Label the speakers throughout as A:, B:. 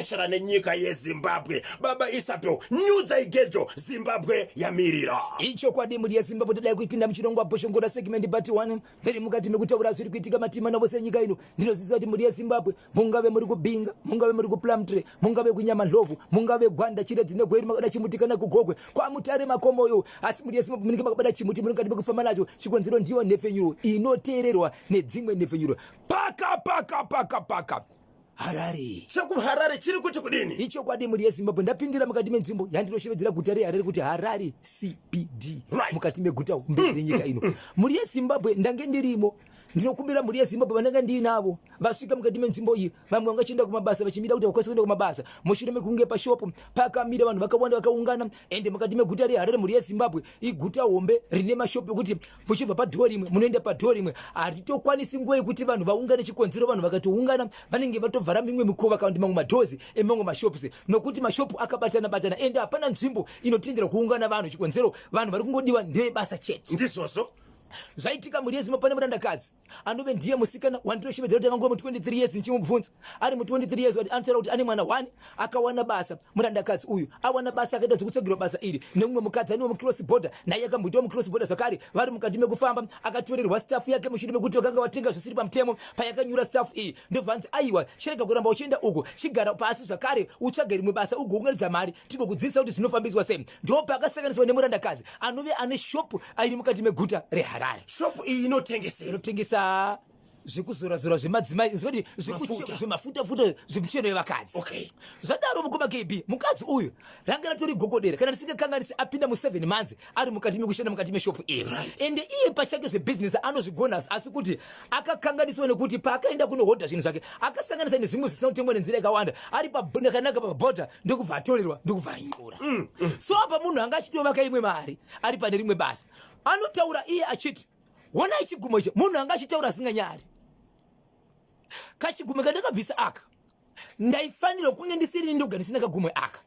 A: kutekeshera nenyika yeZimbabwe. Baba Isabel, nyudzai gejo, Zimbabwe yamirira.
B: Ichokwadi mhuri yeZimbabwe, tadai kuipinda muchirongwa Bhoshongora segment part 1 ndiri mukati mekutaura zviri kuitika matima navose nyika ino. Ndinozviziva kuti mhuri yeZimbabwe, mungave muri kuBinga, mungave muri kuPlumtree, mungave kuNyamandlovu, mungave Gwanda, Chiredzi neGweru, makada chimuti kana kuGokwe, kwaMutare makomoyo, asi mhuri yeZimbabwe munenge makabata chimuti munenge mekufamba nacho. Chikonzero ndiyo nhepfenyuro inoteererwa nedzimwe nhepfenyuro. Paka paka paka paka Harare.
A: ChekuHarare chiri kuti kudini?
B: Ichokwadi mhuri yeZimbabwe, ndapindira mukati menzvimbo yandinoshevedzera guta reHarare kuti Harare CBD.
A: Right.
B: Mukati meguta hombe renyika ino. Mhuri yeZimbabwe, ndange ndirimo. Ndinokumbira mhuri yeZimbabwe vandanga ndiinavo vasvika mukati menzvimbo iyi, vamwe vanga vachienda kumabasa vachimira kuti vakwanise kuenda kumabasa mushure mekunge pashopu pakamira vanhu vakawanda vakaungana. Ende mukati meguta reHarare, mhuri yeZimbabwe, iguta hombe rine mashopu ekuti muchibva padhoo rimwe munoenda padhoo rimwe. Hatitokwanisi nguva yekuti vanhu vaungane, chikonzero vanhu vakatoungana vanenge vatovhara mimwe mikova kana kuti mamwe madhozi emamwe mashops, nokuti mashopu akabatana batana ende hapana nzvimbo inotendera kuungana vanhu. Chikonzero vanhu vari kungodiwa ndevebasa chete.
A: Ndizvozvo.
B: Zvaitika mhuri yeZimbabwe, pane murandakadzi anove ndiye musikana wandinoshevedzera kuti akangova mu23 years. Ndichimubvunza ari mu23 years, kuti anotaura kuti ane mwana 1, akawana basa. Murandakadzi uyu awana basa, akaita zvekutsvagirwa basa iri nemumwe mukadzi anewo mucross border, naye akamboitawo mucross border zvakare. Vari mukati mekufamba, akatorerwa stuff yake mushure mekuti vakanga vatenga zvisiri pamutemo. Payakanyura stuff iyi, ndobva anzi, "Aiwa, chirega kuramba uchienda uko, chigara pasi zvakare utsvage rimwe basa ugounganidza mari, tigokudzidzisa kuti zvinofambiswa sei." Ndo paakasanganiswa nemurandakadzi anove ane shopu airi mukati meguta reHarare.
A: Shopu iyi inotengesei?
B: Inotengesa zvekuzorazora zvemadzimai, zvekuti
A: Mafuta.
B: Zvemafutafuta zvemucheno yevakadzi. Zvadaro, mukoma KB, mukadzi uyu ranga ratori gogodera, kana ndisingakanganisi apinda mu7 months ari mukati mekushanda mukati meshopu iyi. Ende iye pachake zvebhizinesi anozvigona, asi kuti akakanganiswa nekuti paakaenda kunohodha zvinhu zvake akasanganisa nezvimwe zvisina kutengwa nenzira yakawanda, ari pakanaka pabhodha, ndokubva atorerwa, ndokubva anyura. So apa munhu anga achitovaka imwe mari ari pane rimwe basa. Anotaura iye achiti, "Honai chigumo ichi." Munhu anga achitaura asinganyari, "Kachigumwe kandakabvisa aka, ndaifanirwa kunge ndisiri ndoga ndisina kagumwe aka.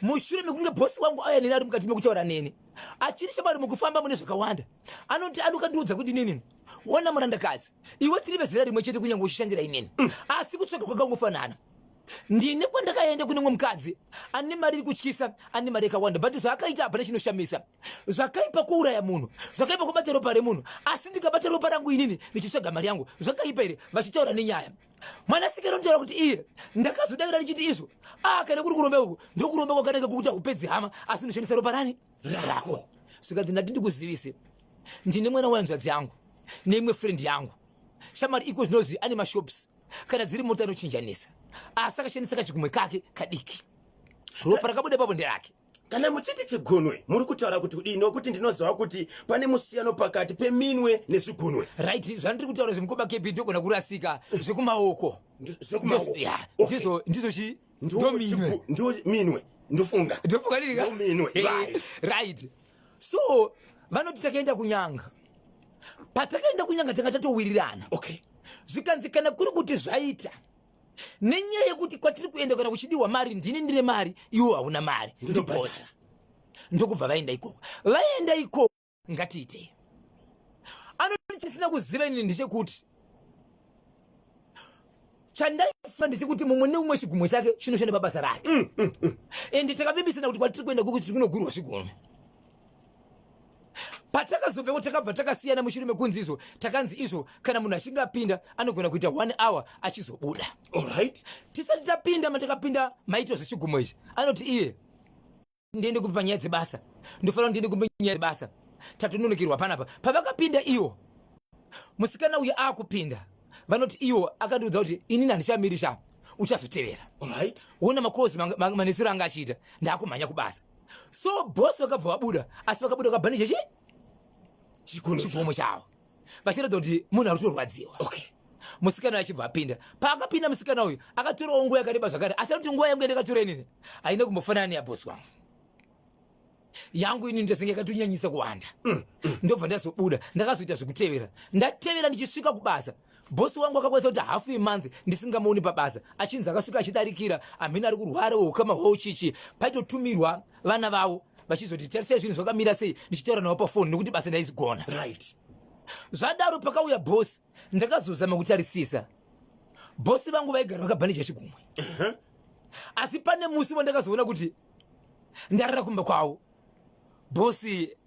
B: Mushure mekunge bhosi wangu auya neni, ari mukati mekutaura neni achiri shamwari, mukufamba mune zvakawanda, anoti anokandiudza kuti, 'Nini, wona murandakadzi, iwe tiri vezera rimwe chete, kunyange uchishandira inini, asi kutsvaga kwakangofanana. Ndine kwandakaenda kune mumwe mukadzi ane mari iri kutyisa, ane mari yakawanda, but zvaakaita hapana chinoshamisa. Zvakaipa kuuraya munhu, zvakaipa kubata ropa remunhu, asi ndikabata ropa rangu inini ndichitsvaga mari yangu, zvakaipa here?' Vachitaura nenyaya, mwanasikana unotaura kuti iye, "Ndakazodavira ndichiti izvo, a kana kuri kuromba uku, ndokuromba kwakanaka kukuti haupedzi hama, asi unoshandisa ropa rani? Rako." Zvikanzi, "Ndati ndikuzivise, ndine mwana wehanzvadzi yangu neimwe friend yangu, shamwari iko zvinozi ane mashops, kana dziri mota anochinjanisa, asi akashandisa kachigumwe kake kadiki, ropa rakabuda ipapo nderake."
A: Kana muchiti chigunwe, muri kutaura kuti kudii? Nokuti ndinoziva kuti pane musiyano pakati peminwe nezvigunwe.
B: Right, zvandiri kutaura zvemukoma kepi, ndogona kurasika, zvekumaoko.
A: Zvekumaoko.
B: Ya, ndizvo, ndizvo chi ndominwe.
A: Ndio minwe, ndofunga.
B: Ndofunga ndika
A: Ndo minwe, right.
B: Right, so vanoti takaenda kunyanga. Patakaenda kunyanga, tanga tatowirirana. Zvikanzi, kana kuri kuti zvaita nenyaya yekuti kwatiri kuenda kana kuchidiwa mari, ndini ndine mari, iwo hauna mari."
A: Ndinobhadhara.
B: Ndiboss. Ndokubva vaenda ikoko. Vaenda ikoko, ngatiitei. Anoti, "Chisina kuziva inini ndechekuti chandaifa ndechekuti mumwe neumwe chigumwe chake chinoshanda pabasa rake, ende takavimbisana kuti kwatiri kuenda kuku tiri kunogurwa zvigumwe." Patakazobveko, takabva takasiyana mushure mekunzi izvo, takanzi izvo, kana munhu achinge apinda anogona kuita one hour achizobuda. Tisati tapinda matakapinda maitwa zvechigumo ichi, anoti iye, "Ndiende kupi panyaya dzebasa? Ndofanira ndiende kupi nyaya dzebasa? Tatononokirwa panapa." Pavakapinda iwo, musikana uyu akupinda, vanoti iwo akandiudza kuti, "Inini handichamirisha, uchazotevera." Wona makozi manesero anga achiita, "Ndakumhanya kubasa." So boss vakabva vabuda, asi vakabuda vakabhanisha chi chigumo chavo, vachiratidza kuti munhu ari kutorwadziwa. Musikana uyu achibva apinda. Paakapinda, musikana uyu akatorawo nguva yakareba zvakare, asi anoti, "Nguva yangu yandakatora inini haina kumbofanana neyabosi wangu. Yangu inini ndasenge yakatonyanyisa kuwanda." Ndobva ndazobuda, ndakazoita zvekutevera. Ndatevera, ndichisvika kubasa, bhosi wangu akakwanisa kuti hafu yemonth ndisingamuoni pabasa, achinzi akasvika achidarikira, amhene ari kurwara, ukama hwavo chichi. Paitotumirwa vana vavo vachizoti, "Tarisai zvinhu zvakamira sei," ndichitaura navo pafoni nekuti basa ndaizigona. Zvadaro, pakauya bhosi, ndakazozama kutarisisa, bhosi vangu vaigara vakabhanija chigumwe. Asi pane musi wandakazoona kuti ndarara kumba kwavo, bosi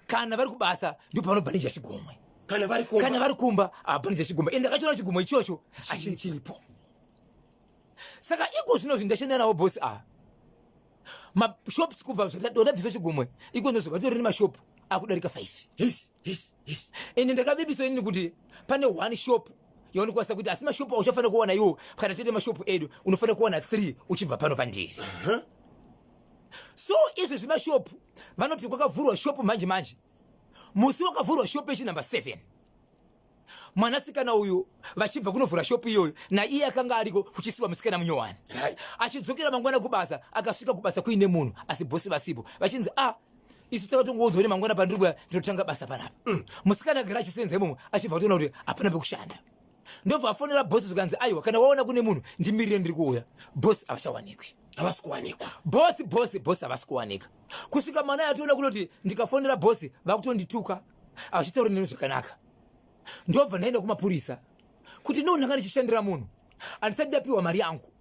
B: kana vari kubasa ndipo panobhanija chigomwe.
A: Kana vari kumba,
B: kana vari kumba abhanija chigomwe. Ende ndakachiona chigomwe ichocho achiri chiripo. Saka iko zvino zvinhu ndashanda navo bosi ava mashops kubva zvadabviswa chigumwe iko ndozvo vatori nemashop akudarika 5.
A: Yes, yes, yes.
B: Ende ndakabibiswa inini kuti pane one shop yaunokwanisa kuita, asi mashopu auchafanira kuwana iwo kana tiite mashopu edu unofanira kuwana 3 uchibva pano pandiri. So izvi zvimashopu vanoti kwakavhurwa shopu manje manje, musi wakavhurwa shopu yechinumber 7, mwanasikana uyu vachibva kunovhura shopu iyoyo naiye akanga ariko, kuchisiwa musikana munyowani. Achidzokera mangwana kubasa, akasvika kubasa kuine munhu asi bhosi vasipo, vachinzi, "A, isu takatongoudzwa kuti mangwana pandiri kuya ndinotanga basa panapa." Musikana agara achisenza imomo, achibva kutoona kuti hapana pekushanda, ndobva afonera bhosi, zvikanzi, "Aiwa, kana waona kune munhu ndimirire, ndiri kuuya." Bhosi havachawanikwi.
A: Havasi kuwanikwa.
B: Bosi havasi kuwanika kusvika mwana yatoona kunoti ndikafonera bhosi vakutondituka, havachitauri neni zvakanaka. Ndobva ndaenda kumapurisa kuti no, ndanga ndichishandira munhu, handisati ndapiwa mari yangu.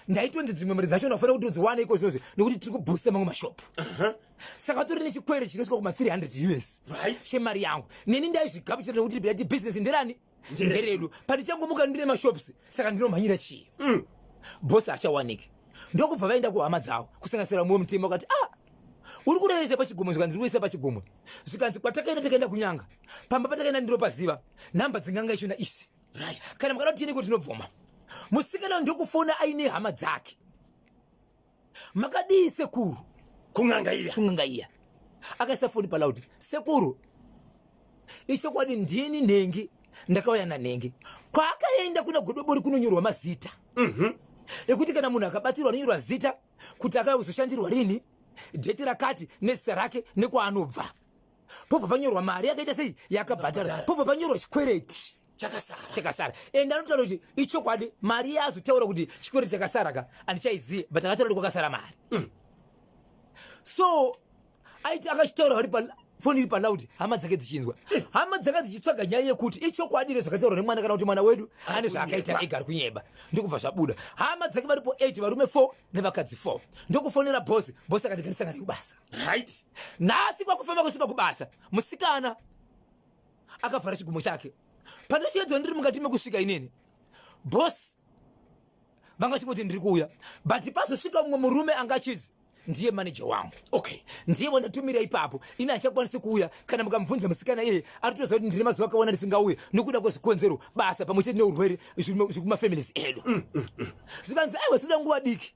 B: Ndaitonzi dzimwe mari dzacho ndafanira kuti udziwane iko zvinozvi nekuti tiri kubhusta mamwe mashopu. Saka tori nechikwere chinosvika kuma300 US chemari yangu. Neni ndaizvigamuchira nekuti ndati bhizinesi nderani? Nderedu. Pandichangomuka ndine mashops, saka ndinomhanyira chii? Bhosi achawaniki. Ndokubva vaenda kuhama dzavo, kusanganisira mumwe mutemo, akati, "Ah, uri kurevesa pachigumwe?" Zvikanzi, "Ndiri kuisa pachigumwe." Zvikanzi, "Kwatakaenda, takaenda kunyanga, pamba patakaenda ndinopaziva, nhamba dzinganga ichona isi. Kana mukada kuti tiende, tinobvuma." Musikana ndokufona aine hama dzake, "Makadii sekuru?"
A: Kun'anga iya.
B: Kun'anga iya. Akaisa foni paloud, "Sekuru, ichokwadi ndini nhengi, ndakauya nanhengi." Kwaakaenda kuna godobori kunonyorwa mazita ekuti kana munhu akabatsirwa anonyorwa zita kuti akauya kuzoshandirwa rini, date rakati, nezita rake nekwaanobva. Pobva panyorwa mari yakaita sei yakabhadhara, pobva panyorwa chikwereti
A: chakasara.
B: Chakasara. Ende anotaura kuti ichokwadi mari yazotaura kuti chikwereti chakasara ka handichaizive, but akataura kuti kwakasara mari. So aiti akachitaura vari pafoni iri paloud, hama dzake dzichinzwa, hama dzanga dzichitsvaga nyaya yekuti ichokwadi rezvakataurwa nemwana kana kuti mwana wedu ane zvaakaita ega ari kunyeba. Ndokubva zvabuda hama dzake varipo 8, varume 4 nevakadzi 4. Ndokufonera bhosi, bhosi akati, "Ngatisangane kubasa." Nhasi kwakufamba kusvika kubasa, musikana akavhara chigumo chake. Pandasheedzwa ndiri mukati mekusvika inini, bosi vanga chingoti, "Ndiri kuuya," but pazosvika mumwe murume anga achizi ndiye maneja wangu. Ndiye wandatumira ipapo, ini handichakwanisi kuuya. Kana mukamubvunza musikana iyeye, ari kutoziva kuti ndine mazuva akawanda ndisingauye nokuda kwezvikonzero, basa pamwe chete neurwere zvekumafamilies edu. Zvikanzi, "Aiwa, tinoda nguva diki.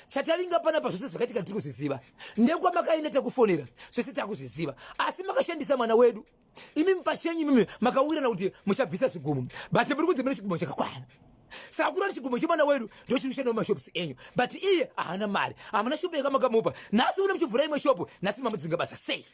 B: Chatavinga panapa zvose zvakaitika tiri kuzviziva, ndekwamakaenda takufonera, zvese takuzviziva, asi makashandisa mwana wedu. Imimi pachenyu, imimi makawirirana kuti muchabvisa zvigumo, but muri kunzi mune chigumo chakakwana. Saka kurati chigumo chemwana wedu ndo chiri kushanda mumashops enyu, but iye haana mari, hamuna shopu yakamakamupa. Nhasi une muchivhura imwe shopu, nhasi mamudzinga basa sei?"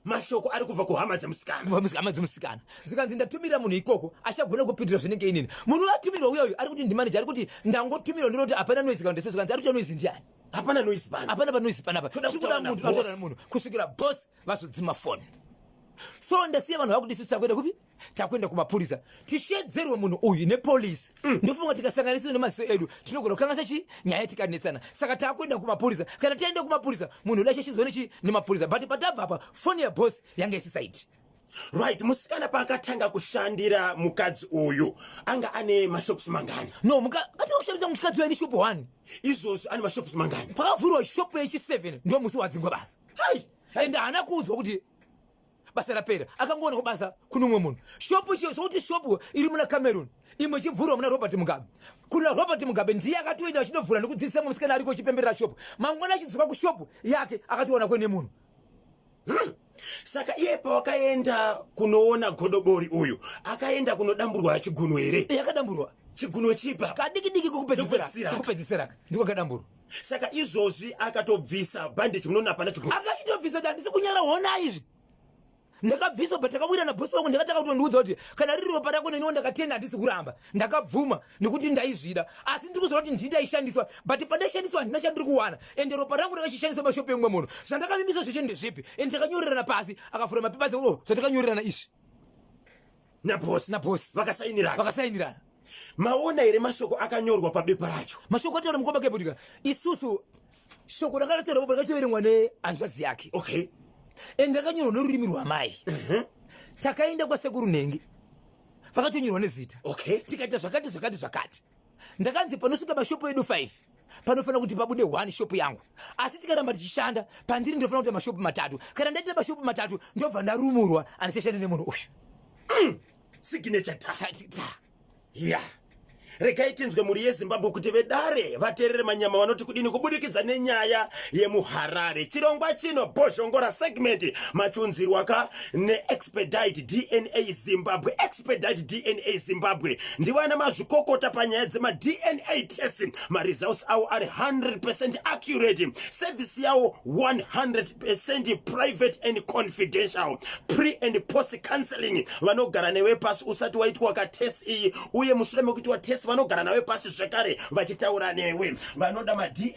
A: Mashoko ari kubva kuhama dzemusikana.
B: Hama dzemusikana. Zvikanzi, "Ndatumira munhu ikoko achagona kupindura zvinenge inini." Munhu atumirwa uyoyo ari kuti ndimaneja, ari kuti, "Ndangotumirwa, ndinoti hapana noise." Kana ndese zvikanzi, "Ari kuita noise ndiani?"
A: Hapana noise pano.
B: Hapana panoise panapa.
A: Toda
B: Tiri kuda
A: kutaura
B: munhu
A: naboss.
B: ataura nemunhu kusvikira boss vazodzima foni. So ndasiya vanhu vakuti isu takuenda kupi? Takuenda kumapurisa, tishedzerwe munhu uyu nepolisi. Ndofunga tikasanganiswa nemaziso edu tinogona kukanganisa chi nyaya tikanetsana. Saka takuenda kumapurisa. Kana taenda kumapurisa, munhu uda chachizwa nechi nemapurisa. But patabva apa, foni yaboss yanga isisaiti.
A: Right. Musikana paakatanga kushandira mukadzi uyu anga ane mashops mangani?
B: No, atanga kushandisa mukadzi uyu ane shop 1.
A: Izvozvo ane mashops mangani?
B: Pakavhurwa shop yechi7 ndo musi wadzingwa basa.
A: Hai.
B: Ende haana kuudzwa kuti basa rapera, akangoona kubasa kune umwe munhu. Shopu ichiyo sokuti shopu iri muna Cameroon, imwe ichivhurwa muna Robert Mugabe. Kuna Robert Mugabe ndiye akatoenda achinovhura nekudzidzisa mumwe musikana ariko achipemberera shopu. Mangwana achidzoka kushopu yake akatoona kwene munhu.
A: Saka iye pawakaenda kunoona godobori uyu akaenda kunodamburwa chigunwe here?
B: Yakadamburwa.
A: Chigunwe chipa?
B: Kadiki diki kokupedzisira.
A: Kokupedzisira.
B: Kokupedzisira ndiko kadamburwa.
A: Saka izvozvi akatobvisa bandage, munoona hapana chigunwe.
B: Akachitobvisa kuti, "Handisi kunyara, hona izvi ndakabviswa." But takawira nabhosi wangu, ndakatanga kutondiudza kuti kana riri ropa rako, neniwo ndakatenda, handisi kuramba, ndakabvuma nekuti ndaizvida, asi ndiri kuziva kuti ndii ndaishandiswa, but pandaishandiswa handina chandiri kuwana, ende ropa rangu rakachishandiswa mashopu emumwe munhu. Zvandakavimbiswa zveshe ndezvipi? Ende takanyorerana pasi. Akavhura mapepa, oh, zvatakanyorerana izvi.
A: Nabosi.
B: Nabosi.
A: Vakasainirana.
B: Vakasainirana.
A: Maona here mashoko akanyorwa pabepa racho?
B: Mashoko ataura mukoma Kebutika, isusu shoko rakataura bobo rakatoverengwa nehanzvadzi yake. And rakanyorwa nerurimi rwamai. Takaenda kwasekuru Nhengi, vakatonyorwa nezita. Tikaita zvakati zvakati zvakati. Ndakanzi panosvika mashopu edu 5 panofanira kuti pabude 1 shopu yangu, asi tikaramba tichishanda pandiri ndofanira kuita mashopu 3. Kana ndaita mashopu 3, ndobva ndarumurwa, handichashandi nemunhu uyu.
A: Signature ta. Ta. Ya, regai tinzwe mhuri yeZimbabwe kuti vedare vateerere manyama vanoti kudini kubudikidza nenyaya yemuHarare. Chirongwa chino Bhozhongora segment machunzirwa ka neExpedite DNA Zimbabwe. Expedite DNA Zimbabwe ndivana mazvikokota panyaya dzemaDNA test. Maresults avo ari 100% accurate. Service yavo 100% private and confidential. Pre and post counseling, vanogara newe pasi usati waitwa katest iyi, uye mushure mekuitwa test vanogara nawe pasi zvekare vachitaura newe. Vanoda maDNA